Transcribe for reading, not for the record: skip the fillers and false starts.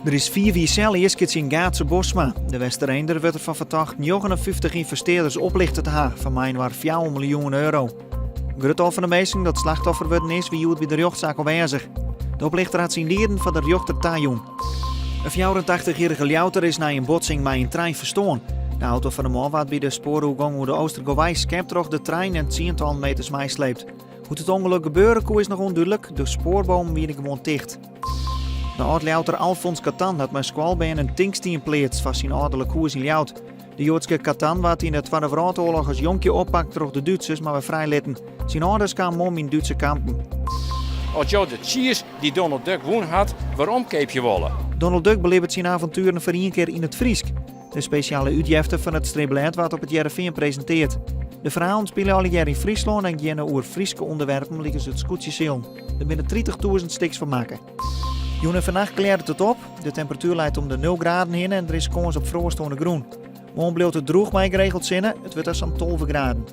Der is fiif jier sel easke tsjin Gaatse Bosma. De Westereender wurdt derfan fertocht 59 ynvestearders oplichte te ha foar mei-inoar 4 miljoen euro. In grut tal fan de minsken dat slachtoffer wurden is, wie hjoed by de rjochtsaak oanwêzich. De oplichter hat syn dieden foar de rjochter tajûn. In 84-jierrige Ljouwerter is nei in botsing mei in trein ferstoarn. De auto fan de man waard by de spoaroergong oer de Oostergowei skept troch de trein en tsientallen meters meisleept. Hoe't it ûngelok gebeure koe is noch ûndúdlik, de spoarbomen wiene gewoan ticht. De âld-Ljouwerter Alfons Katan hat mei skoalbern in tinkstien pleatst foar syn âlderlik hûs yn Ljouwert. De Joadske Katan waard yn de Twadde Wrâldoarloch as jonkje oppakt troch de Dútsers, mar wer frijlitten. Syn âlders kamen om yn Dútse kampen. As jo de tsiis dy't Donald Duck wûn hat weromkeapje wolle. Donald Duck belibbet syn avontueren foar ien kear yn it Frysk. De spesjale útjefte fan it stripblêd waard op It Hearrenfean presinteard. De ferhalen spylje allegear yn Fryslân en geane oer Fryske ûnderwerpen lykas it skûtsjesilen. Der binne 30.000 stiks fan makke. Jûn en fannacht klearret it op. De temperatuer leit om de 0 graden hinne en der is kâns op froast oan de grûn. Moarn bliuwt it drûch mei geregeld sinne. It wurdt dan sa'n 12 graden.